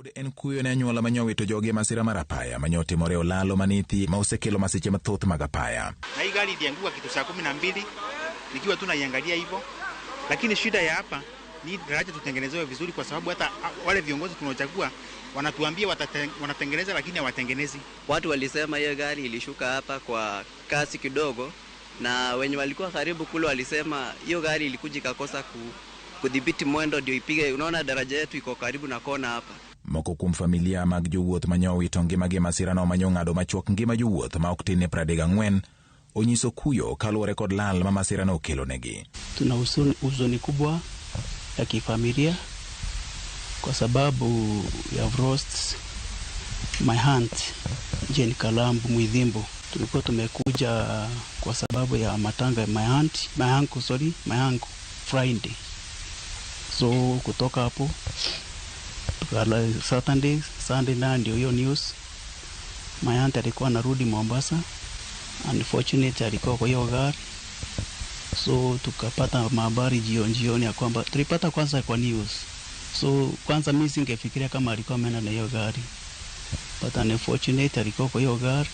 Pod en kuyo ne anyuola ma nyowito jogi e masira mar apaya ma nyotimore e olalo ma Nithi ma osekelo masiche mathoth mag apaya. Na hii gari ilianguka kitu saa 12 nikiwa tu naiangalia hivyo, lakini shida ya hapa ni daraja tutengenezewe vizuri, kwa sababu hata wale viongozi tunaochagua wanatuambia wanatengeneza, lakini hawatengenezi. Watu walisema hiyo gari ilishuka hapa kwa kasi kidogo, na wenye walikuwa karibu kule walisema hiyo gari ilikuja ikakosa kudhibiti mwendo ndio ipige. Unaona daraja yetu iko karibu na kona hapa. Moko kuom familia mag jowuoth ma nyowito ngimagi e masirano ma nyong'ado machuok ngima jowuoth ma ok tin ne 34 onyiso kuyo kaluwore kod lal ma masirano okelonegi. Tuna huzuni kubwa ya kifamilia kwa sababu we have lost my aunt Jane Kalambu Mwidhimbu. Tulikuwa tumekuja kwa sababu ya matanga ya my aunt, my uncle, sorry, my uncle Friday. So kutoka hapo tukala Saturday, Sunday na ndio hiyo news. My aunt alikuwa anarudi Mombasa, unfortunately alikuwa kwa hiyo gari, so tukapata habari jioni jioni ya kwamba tulipata kwanza kwa news. So kwanza mimi singefikiria kama alikuwa ameenda na hiyo gari, but unfortunately alikuwa kwa hiyo gari,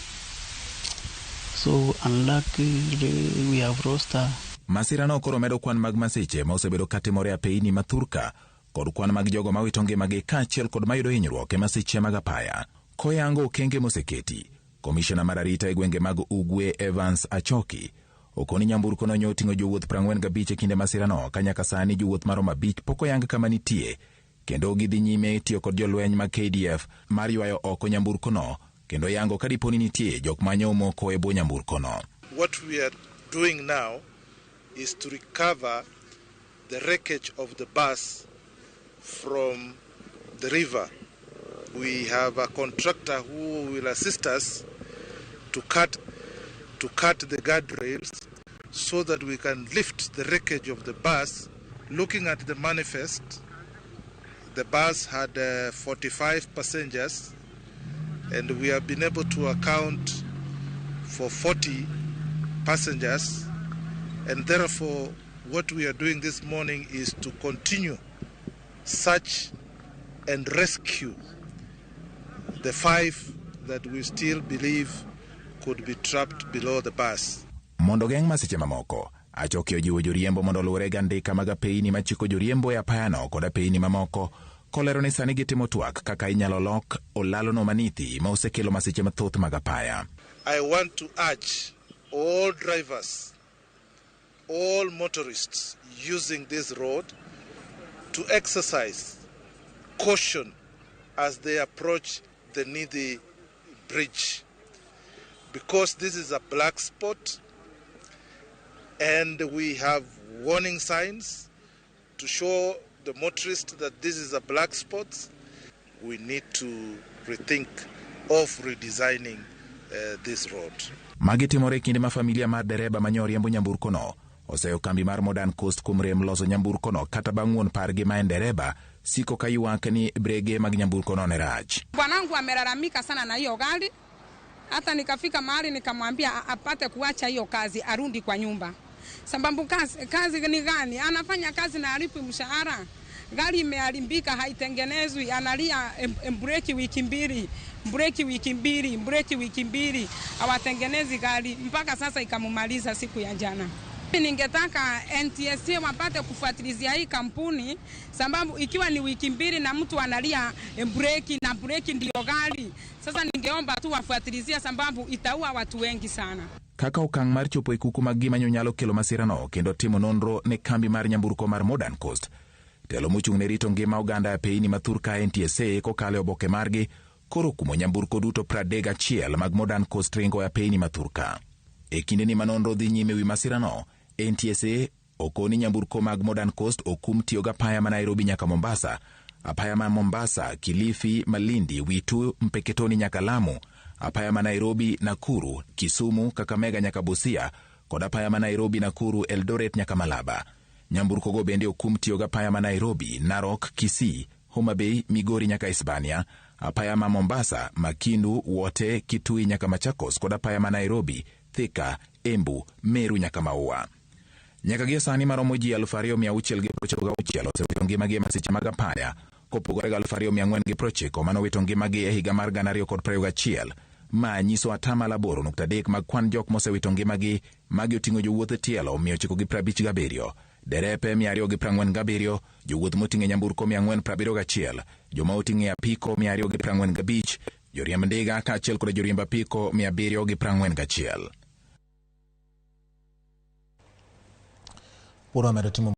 so unluckily we have lost her. Masirano koro medo kwan mag masiche ma osebedo katimore e apeyni ma thurka kod kwan mag jogo mawito ngimagi kaachiel kod mayudo hinyruok e masiche mag apaya. Koyango okenge moseketi, komishona mar arita e gwenge mag Ugwe Evans Achoki okoni nyamburko no nyoting'o jowuoth 45 e kinde masirano ka nyaka sani jowuoth maromo 5 pok oyang kama nitie kendo gidhi nyime tiyo kod jolweny mag KDF mar ywayo oko nyamburko no kendo yango ka dipo ni nitie jok manyo moko e bwo nyamburko no. What we are doing now is to recover the wreckage of the bus from the river. We have a contractor who will assist us to cut the guardrails so that we can lift the wreckage of the bus. Looking at the manifest, the bus had 45 passengers, and we have been able to account for 40 passengers, and therefore what we are doing this morning is to continue search and rescue the five that we still believe could be trapped below the bus. Mondo geng' masiche mamoko, Achoki ojiwo joriembo mondo oluwre gi andika mag apeyni machiko joriembo e apayano kod apeyni mamoko, kolero ni sani gitimo twak kaka inyalo lok olalono manithi ma osekelo masiche mathoth mag apaya. I want to urge all drivers, all motorists using this road to exercise caution as they approach the Nithi Bridge, because this is a black spot and we have warning signs to show the motorist that this is a black spot. We need to rethink of redesigning this road. Magi timore e kinde ma familia mar dereba ma nyoriembo nyamburkono oseyo kambi mar Modern Coast kuom rem loso nyamburkono kata bang' wuon pargi ma en dereba siko ka ywak ni brege mag nyamburkono ne rach. Bwanangu amelalamika sana na hiyo gari, hata nikafika mahali nikamwambia apate kuacha hiyo kazi arudi kwa nyumba. Sababu kazi ni gani? Anafanya kazi na alipwi mshahara. Gari imeharibika haitengenezwi, analia breki wiki 2, breki wiki 2, breki wiki 2, hawatengenezi gari mpaka sasa ikamumaliza siku ya jana. Ningetaka NTSA wapate kufuatilizia hii kampuni, sababu ikiwa ni wiki 2 na mtu analia breki na breki ndio gari. Sasa ningeomba tu wafuatilizie, sababu itaua watu wengi sana. Kaka okang' mar chopo e kuku mag gima nyalo kelo masirano kendo timo nonro ne kambi mar nyamburko mar Modern Coast. Telo mochung' ne rito ngima oganda e apeyni ma thurka NTSA kokalo e oboke margi koro kumo nyamburko duto 31 mag Modern Coast ringo e apeyni ma thurka. E kindeni ma nonro dhi nyime wi masirano, NTSA okoni nyamburko mag Modern Coast okum tiyo gi apaya ma Nairobi nyaka Mombasa, apaya ma Mombasa, Kilifi, Malindi, Witu, Mpeketoni nyaka Lamu, apaya ma Nairobi, Nakuru, Kisumu, Kakamega nyaka Busia, kod apaya ma Nairobi, Nakuru, Eldoret nyaka Malaba. Nyamburko go bende okum tiyo gi apaya ma Nairobi, Narok, Kisii, Homa Bay, Migori nyaka Hispania, apaya ma Mombasa, Makindu, Wote, Kitui nyaka Machakos kod apaya ma Nairobi, Thika, Embu, Meru nyaka Maua. Nyaka gie sani maromo ji 2696 osewito ngimagi e masiche mag apaya. Kopogore gi 2490 manowito ngimagi e higa mar 2021. Ma nyiso 8.3% mag kwan jok mosewito ngimagi. Magi oting'o jowuoth tielo 957, derepe 247, jowuoth moting'o e nyamburko 471, joma oting'o e apiko 245, joriemb ndiga kaachiel kod joriemb apiko 741. Puro omedo timo.